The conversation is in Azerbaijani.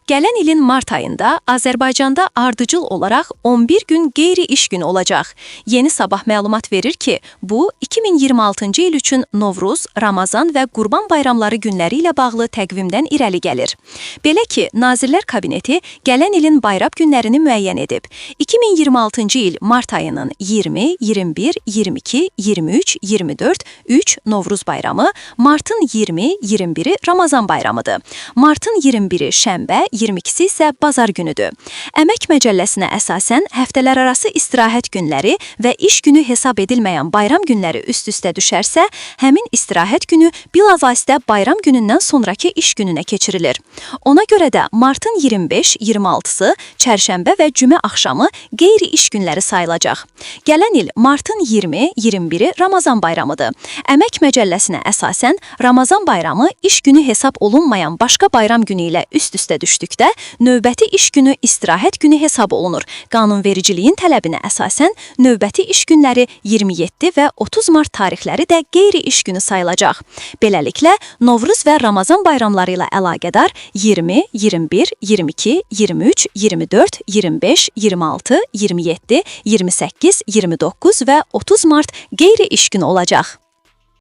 Gələn ilin mart ayında Azərbaycanda ardıcıl olaraq 11 gün qeyri-iş günü olacaq. Yeni Sabah məlumat verir ki, bu 2026-cı il üçün Novruz, Ramazan və Qurban bayramları günləri ilə bağlı təqvimdən irəli gəlir. Belə ki, Nazirlər Kabineti gələn ilin bayram günlərini müəyyən edib. 2026-cı il mart ayının 20, 21, 22, 23, 24, 3 Novruz bayramı, martın 20, 21-i Ramazan bayramıdır. Martın 21-i şənbə, 22-si isə bazar günüdür. Əmək məcəlləsinə əsasən həftələrarası istirahət günləri və iş günü hesab edilməyən bayram günləri üst-üstə düşərsə, həmin istirahət günü bilavasitə bayram günündən sonrakı iş gününə keçirilir. Ona görə də martın 25-26-sı çərşənbə və cümə axşamı qeyri-iş günləri sayılacaq. Gələn il martın 20-21-i Ramazan bayramıdır. Əmək məcəlləsinə əsasən Ramazan bayramı iş günü hesab olunmayan başqa bayram günü ilə üst-üstə düşdükdə növbəti iş günü istirahət günü hesab olunur. Qanunvericiliyin tələbinə əsasən növbəti iş günləri 27 və 30 mart tarixləri də qeyri-iş günü sayılacaq. Beləliklə, Novruz və Ramazan bayramları ilə əlaqədar 20, 21, 22, 23, 24, 25, 26, 27, 28, 29 və 30 mart qeyri-iş günü olacaq.